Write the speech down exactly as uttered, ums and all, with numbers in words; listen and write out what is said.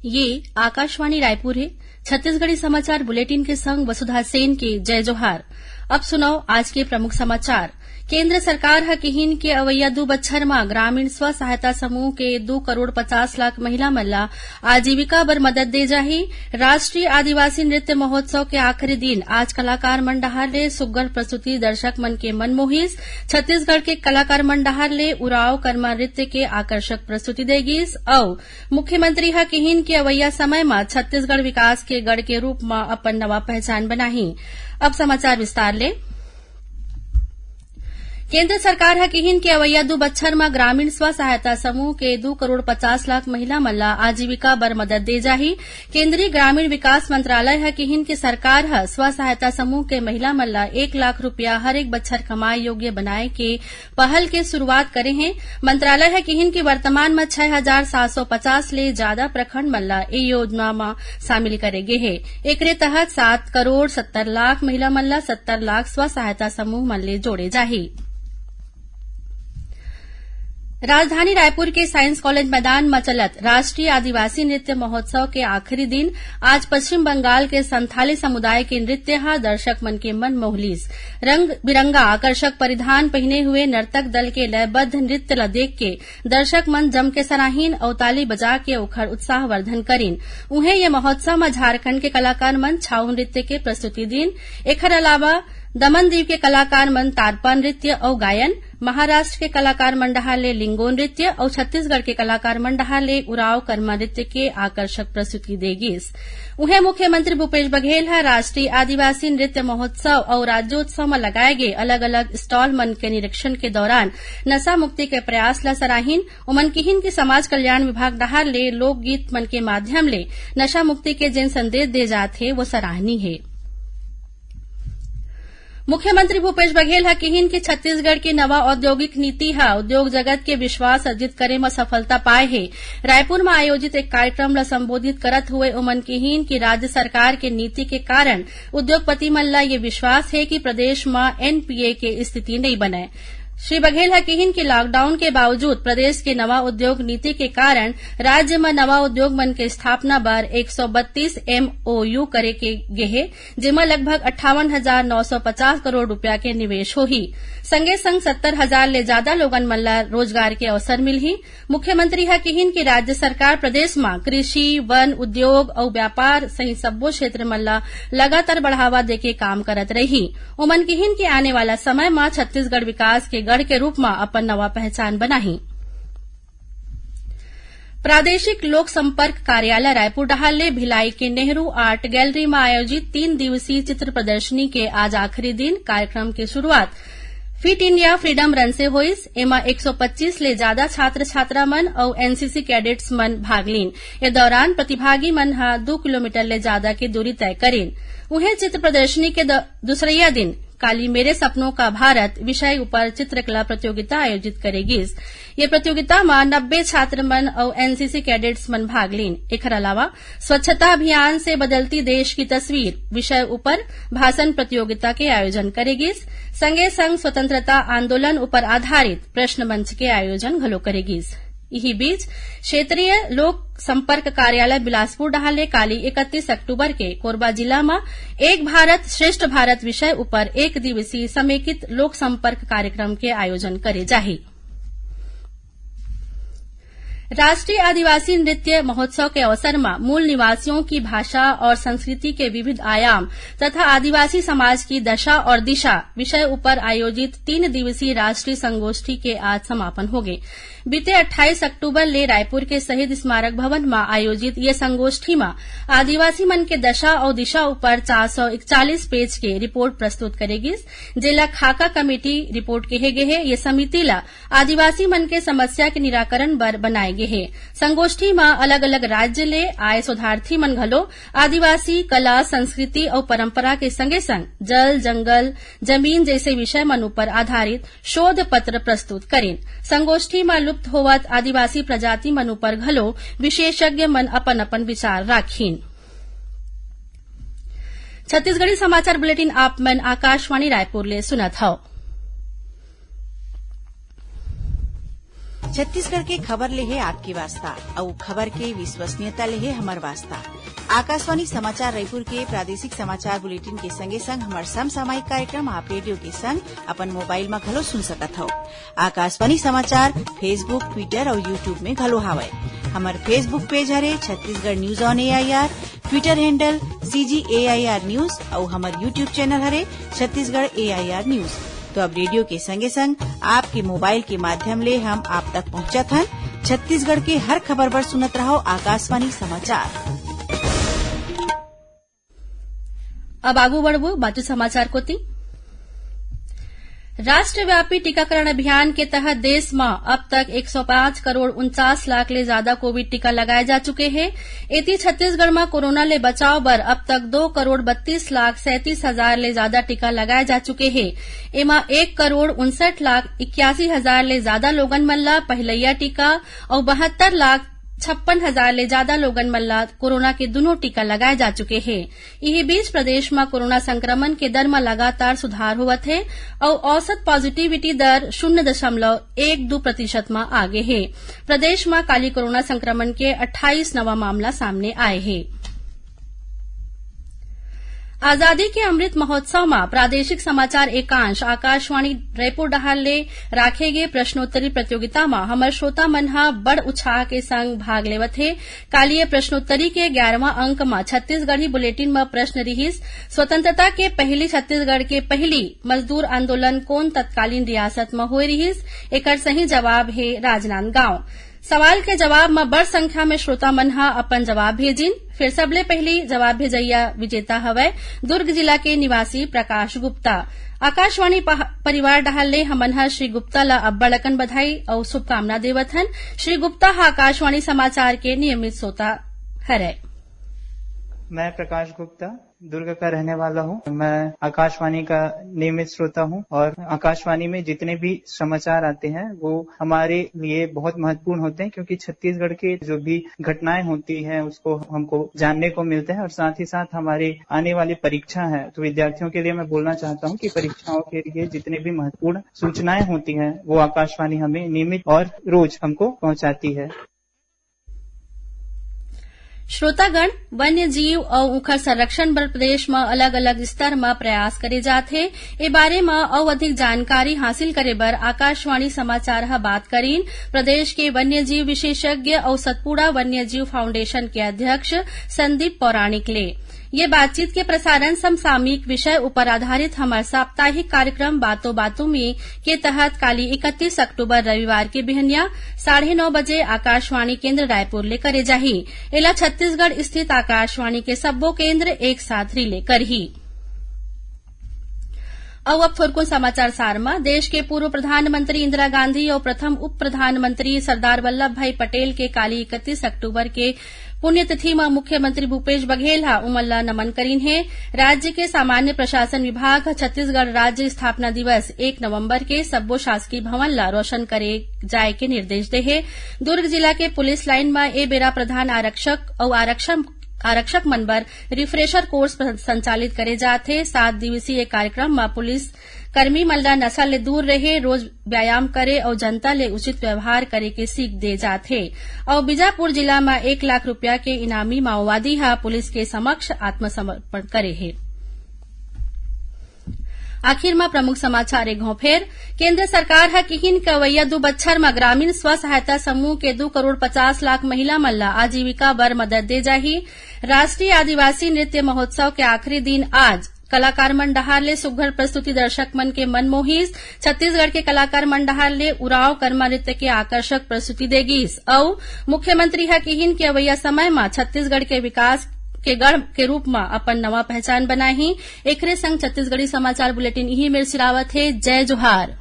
ये आकाशवाणी रायपुर हे। छत्तीसगढ़ी समाचार बुलेटिन के संग वसुधा सेन के जय जोहार। अब सुनव आज के प्रमुख समाचार। केंद्र सरकार ह किहिन के अवइया दू बछर म ग्रामीण स्व सहायता समूह के दू करोड़ पचास लाख महिला मन ला आजीविका बर मदद दे जाही। राष्ट्रीय आदिवासी नृत्य महोत्सव के आखिरी दिन आज कलाकार मन डहार ले सुग्घर प्रस्तुति दर्शक मन के मन मोहिस। छत्तीसगढ़ के कलाकार मन डहार ले उरांव कर्मा नृत्य के आकर्षक प्रस्तुति दे गिस अउ मुख्यमंत्री ह किहिन के अवइया समय म छत्तीसगढ़ विकास के गढ़ के रूप म अपन नवा पहचान बनाही। अब समाचार विस्तार ले। केंद्र सरकार ह किहिन के अवइया दू बछर म ग्रामीण स्व सहायता समूह के दू करोड़ पचास लाख महिला मन ला आजीविका बर मदद दे जाही। केंद्रीय ग्रामीण विकास मंत्रालय ह किहिन के सरकार ह स्व सहायता समूह के महिला मन ला एक लाख रुपया हर एक बछर कमाए योग्य बनाए के पहल के शुरुआत करे हे। मंत्रालय ह किहिन कि वर्तमान म छह हजार सात सौ पचास ले जादा प्रखंड मन ला ए योजना म शामिल करे गे हे। एकरे तहत सात करोड़ सत्तर लाख महिला मन ला सत्तर लाख स्व सहायता समूह मन ले जोड़े जाही। राजधानी रायपुर के साइंस कॉलेज मैदान म चलत राष्ट्रीय आदिवासी नृत्य महोत्सव के आखिरी दिन आज पश्चिम बंगाल के संथाली समुदाय के नृत्य ह दर्शक मन के मन मोह लिस। रंग बिरंगा आकर्षक परिधान पहिने हुए नर्तक दल के लयबद्ध नृत्य ल देख के दर्शक मन जम के सराहिन अउ ताली बजा के ओखर उत्साहवर्धन करिन। उहें, ये महोत्सव म झारखंड के कलाकार मन छाऊ नृत्य के प्रस्तुति दीन। एखर अलावा दमन दीव के कलाकार मन तारपा नृत्य अउ गायन, महाराष्ट्र के कलाकार मन डहार ले लिंगो नृत्य अउ छत्तीसगढ़ के कलाकार मन डहार ले उरांव कर्मा नृत्य के आकर्षक प्रस्तुति दे गिस। उहें, मुख्यमंत्री भूपेश बघेल ह राष्ट्रीय आदिवासी नृत्य महोत्सव अउ राज्योत्सव म लगाए गे अलग-अलग स्टॉल मन के निरीक्षण के दौरान नशा मुक्ति के प्रयास ल सराहिन। ओमन किहिन कि समाज कल्याण विभाग डहार ले लोकगीत मन के माध्यम ले नशा मुक्ति के जेन संदेश दे जात हे, वो सराहनीय हे। मुख्यमंत्री भूपेश बघेल ह किहिन कि छत्तीसगढ़ के नवा औद्योगिक नीति ह उद्योग जगत के विश्वास अर्जित करे म सफलता पाए हे। रायपुर म आयोजित एक कार्यक्रम ल संबोधित करत हुए ओमन किहिन कि राज्य सरकार के नीति के कारण उद्योगपति मन ल ये विश्वास हे कि प्रदेश म एनपीए के स्थिति नइ बनय। श्री बघेल ह किहिन कि लॉकडाउन के बावजूद प्रदेश के नवा उद्योग नीति के कारण राज्य म नवा उद्योग मन के स्थापना बर एक सौ बत्तीस एमओयू करे के गे हे, जेमा लगभग अट्ठावन हजार नौ सौ पचास करोड़ रुपया के निवेश होही। संगे संग सत्तर हजार ले जादा लोगन मन ल रोजगार के अवसर मिलही। मुख्यमंत्री ह किहिन कि राज्य सरकार प्रदेश म कृषि, वन, उद्योग अउ व्यापार सहित सब्बो क्षेत्र मन ल लगातार बढ़ावा देके काम करत रही। ओमन किहिन कि आने वाला समय म छत्तीसगढ़ विकास के गढ़ के रूप म अपन नवा पहचान बनाही। प्रादेशिक लोक संपर्क कार्यालय रायपुर डहार ले भिलाई के नेहरू आर्ट गैलरी म आयोजित तीन दिवसीय चित्र प्रदर्शनी के आज आखिरी दिन। कार्यक्रम के शुरुआत फिट इंडिया फ्रीडम रन से होइस। एमा एक सौ पच्चीस ले जादा छात्र छात्रा मन अउ एनसीसी कैडेट्स मन भाग लीन। ए दौरान प्रतिभागी मन ह दू किलोमीटर ले जादा के दूरी तय करीन। उहें, चित्र प्रदर्शनी के द-, दूसरइया दिन काली मेरे सपनों का भारत विषय ऊपर चित्रकला प्रतियोगिता आयोजित करे गिस। ये प्रतियोगिता म नब्बे छात्र मन अउ एनसीसी कैडेट्स मन भाग लीन। एखर अलावा स्वच्छता अभियान से बदलती देश की तस्वीर विषय ऊपर भाषण प्रतियोगिता के आयोजन करे गिस। संगे संग स्वतंत्रता आंदोलन ऊपर आधारित प्रश्न मंच के आयोजन घलो करे गिस। इही बीच, क्षेत्रीय लोक संपर्क कार्यालय बिलासपुर डहार ले काली इकतीस अक्टूबर के कोरबा जिला म एक भारत श्रेष्ठ भारत विषय ऊपर एक दिवसीय समेकित लोक संपर्क कार्यक्रम के आयोजन करे जाही। राष्ट्रीय आदिवासी नृत्य महोत्सव के अवसर म मूल निवासियों की भाषा और संस्कृति के विविध आयाम तथा आदिवासी समाज की दशा और दिशा विषय ऊपर आयोजित तीन दिवसीय राष्ट्रीय संगोष्ठी के आज समापन होगे। बीते अट्ठाईस अक्टूबर ले रायपुर के शहीद स्मारक भवन म आयोजित ये संगोष्ठी म आदिवासी मन के दशा अउ दिशा ऊपर चार सौ इकतालीस पेज के रिपोर्ट प्रस्तुत करे गिस, जेला खाका कमेटी रिपोर्ट केहे गे हे। ये समिति ल आदिवासी मन के समस्या के निराकरण बर बनाए गे हे। संगोष्ठी म अलग-अलग राज्य ले आए शोधार्थी मन घलो आदिवासी कला, संस्कृति अउ परंपरा के संगे-संग जल, जंगल, जमीन जैसे विषय मन ऊपर आधारित शोध पत्र प्रस्तुत करिन। संगोष्ठी म लुप्त होवत आदिवासी प्रजाति मन ऊपर घलो विशेषज्ञ मन अपन-अपन विचार राखिन। छत्तीसगढ़ी समाचार बुलेटिन आप मन आकाशवाणी रायपुर ले सुनत हव। छत्तीसगढ़ के खबर ले हे आपके वास्ता, अउ खबर के विश्वसनीयता ले हे हमर वास्ता। आकाशवाणी समाचार रायपुर के प्रादेशिक समाचार बुलेटिन के संगे संग हमर समसामयिक कार्यक्रम आप रेडियो के संग अपन मोबाइल म घलो सुन सकत हव। आकाशवाणी समाचार Facebook, Twitter अउ YouTube में घलो हावय। हमर Facebook पेज हरे Chhattisgarh news on AIR, Twitter handle CG AIR news अउ हमर YouTube चैनल हरे छत्तीसगढ़ एआईआर न्यूज। तो अब रेडियो के संगे संग आपके मोबाइल के माध्यम ले हम आप तक पहुंचत हन। छत्तीसगढ़ के हर खबर बर सुनत रहव आकाशवाणी समाचार। अब आगू बढ़बो बातू समाचार कोति। राष्ट्रव्यापी टीकाकरण अभियान के तहत देश म अब तक एक सौ पाँच करोड़ उनचास लाख ले जादा कोविड टीका लगाए जा चुके हे। एती छत्तीसगढ़ म कोरोना ले बचाव बर अब तक दो करोड़ बत्तीस लाख सैंतीस हजार ले जादा टीका लगाए जा चुके हे। एमा एक करोड़ उनसठ लाख इक्यासी हजार ले जादा लोगन मन ल पहिलैया टीका अउ बहत्तर लाख छप्पन हजार ले जादा लोगन मन ल कोरोना के दुनों टीका लगाए जा चुके हे। इही बीच प्रदेश म कोरोना संक्रमण के दर म लगातार सुधार होवत हे अउ औसत पॉजिटिविटी दर शून्य दशमलव एक दू प्रतिशत म आ गे हे। प्रदेश म काली कोरोना संक्रमण के अट्ठाईस नवा मामला सामने आए हे। आजादी के अमृत महोत्सव म प्रादेशिक समाचार एकांश आकाशवाणी रायपुर डहार ले राखे गे प्रश्नोत्तरी प्रतियोगिता म हमर श्रोता मन ह बड़ उत्साह के संग भाग लेवत हे। काली ये प्रश्नोत्तरी के ग्यारहवां अंक म छत्तीसगढ़ी बुलेटिन म प्रश्न रिहिस, स्वतंत्रता के पहिली छत्तीसगढ़ के पहिली मजदूर आंदोलन कोन तत्कालीन रियासत म होए रिहिस, एकर सही जवाब हे राजनांदगांव। सवाल के जवाब म बड़ संख्या में श्रोता मन ह अपन जवाब भेजिन। फेर सबले पहिली जवाब भेजइया विजेता हवय दुर्ग जिला के निवासी प्रकाश गुप्ता। आकाशवाणी पह-, परिवार डहार ले हमन ह श्री गुप्ता ल अब्बड़ अकन बधाई अउ शुभकामना देवत हन। श्री गुप्ता ह आकाशवाणी समाचार के नियमित श्रोता हरय। मैं प्रकाश गुप्ता दुर्ग का रहने वाला हूँ। मैं आकाशवाणी का नियमित श्रोता हूँ और आकाशवाणी में जितने भी समाचार आते हैं, वो हमारे लिए बहुत महत्वपूर्ण होते हैं, क्योंकि छत्तीसगढ़ के जो भी घटनाएं होती हैं, उसको हमको जानने को मिलता है और साथ ही साथ हमारी आने वाली परीक्षा है, तो विद्यार्थियों के लिए मैं बोलना चाहता हूँ कि परीक्षाओं के लिए जितने भी महत्वपूर्ण सूचनाएं होती हैं, वो आकाशवाणी हमें नियमित और रोज हमको पहुंचाती है। श्रोतागण, वन्य जीव अउ उंखर संरक्षण बर प्रदेश म अलग-अलग स्तर म प्रयास करे जात हे। ए बारे म अउ अधिक जानकारी हासिल करे बर आकाशवाणी समाचार ह बात करीन प्रदेश के वन्य जीव विशेषज्ञ अउ सतपुड़ा वन्य जीव फाउंडेशन के अध्यक्ष संदीप पौराणिक ले। ये बातचीत के प्रसारण समसामयिक विषय ऊपर आधारित हमर साप्ताहिक कार्यक्रम बातों बातों में के तहत काली इकतीस अक्टूबर रविवार के बिहनिया साढ़े नौ बजे आकाशवाणी केंद्र रायपुर ले करे जाही। एला छत्तीसगढ़ स्थित आकाशवाणी के सब्बो केंद्र एक साथ रिले करही। अउ अब थोरकुन समाचार सार म। देश के पूर्व प्रधानमंत्री इंदिरा गांधी अउ प्रथम उप प्रधानमंत्री सरदार वल्लभ भाई पटेल के काली इकतीस अक्टूबर के पुण्यतिथि म मुख्यमंत्री भूपेश बघेल ह उमन ल नमन करीन हे। राज्य के सामान्य प्रशासन विभाग ह छत्तीसगढ़ राज्य स्थापना दिवस एक नवंबर के सब्बो शासकीय भवन ल रोशन करे जाय के निर्देश दे हे। दुर्ग जिला के पुलिस लाइन म ए बेरा प्रधान आरक्षक अउ आरक्षण आरक्षक मन बर रिफ्रेशर कोर्स प्र-, संचालित करे जात हे। सात दिवसीय कार्यक्रम म पुलिस कर्मी मन ल नशा ले दूर रहे, रोज व्यायाम करे अउ जनता ले उचित व्यवहार करे के सीख दे जात हे। अउ बीजापुर जिला म एक लाख रुपया के इनामी माओवादी ह पुलिस के समक्ष आत्मसमर्पण करे हे। आखिर म प्रमुख समाचार एक घौं फेर। केंद्र सरकार ह किहिन के अवइया दू बच्छर म ग्रामीण स्व सहायता समूह के दू करोड़ पचास लाख महिला मन ल आजीविका बर मदद दे जाही। राष्ट्रीय आदिवासी नृत्य महोत्सव के आखिरी दिन आज कलाकार मन डहार ले सुघ्घर प्रस्तुति दर्शक मन के मन मोहिस। छत्तीसगढ़ के कलाकार मन डहार ले उरांव कर्मा नृत्य के आकर्षक प्रस्तुति दे गिस। अउ मुख्यमंत्री ह किहिन के अवइया समय म छत्तीसगढ़ के विकास के गढ़ के रूप म अपन नवा पहचान बनाही। एकरे संग छत्तीसगढ़ी समाचार बुलेटिन इही मेर सिरावत हे। जय जोहार।